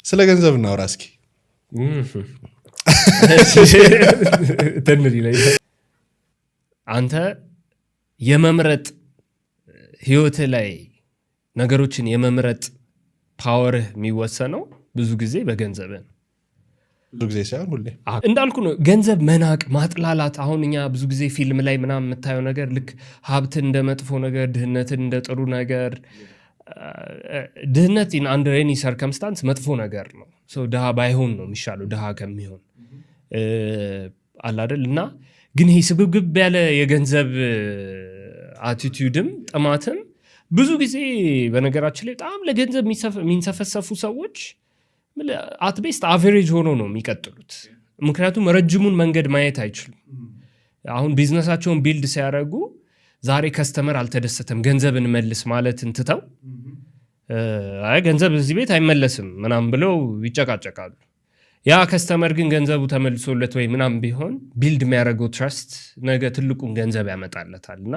ስለ ገንዘብ እናውራ እስኪ። ትንሽ ይለኛል። አንተ የመምረጥ፣ ህይወትህ ላይ ነገሮችን የመምረጥ power ህ የሚወሰነው ብዙ ጊዜ በገንዘብህ ነው። ብዙ ጊዜ ሳይሆን ሁሌ። እንዳልኩ ነው። ገንዘብ መናቅ፣ ማጥላላት። አሁን እኛ ብዙ ጊዜ ፊልም ላይ ምናምን የምታየው ነገር ልክ ሀብትን እንደ መጥፎ ነገር፣ ድህነትን እንደ ጥሩ ነገር። ድህነት under any circumstance መጥፎ ነገር ነው። ሰው ድሃ ባይሆን ነው የሚሻለው ድሃ ከሚሆን፣ አለ አይደል? እና ግን ይሄ ስግብግብ ያለ የገንዘብ attitude ም ጥማትም ብዙ ጊዜ፣ በነገራችን ላይ፣ በጣም ለገንዘብ የሚንሰፈሰፉ ሰዎች at best average ሆኖ ነው የሚቀጥሉት። ምክንያቱም ረጅሙን መንገድ ማየት አይችሉም። አሁን ቢዝነሳቸውን build ሲያደርጉ ዛሬ customer አልተደሰተም፣ ገንዘብ እንመልስ ማለትን ትተው አይ ገንዘብ እዚህ ቤት አይመለስም ምናምን ብለው ይጨቃጨቃሉ። ያ customer ግን ገንዘቡ ተመልሶለት ወይ ምናምን ቢሆን build የሚያደርገው trust ነገ ትልቁን ገንዘብ ያመጣለታል። እና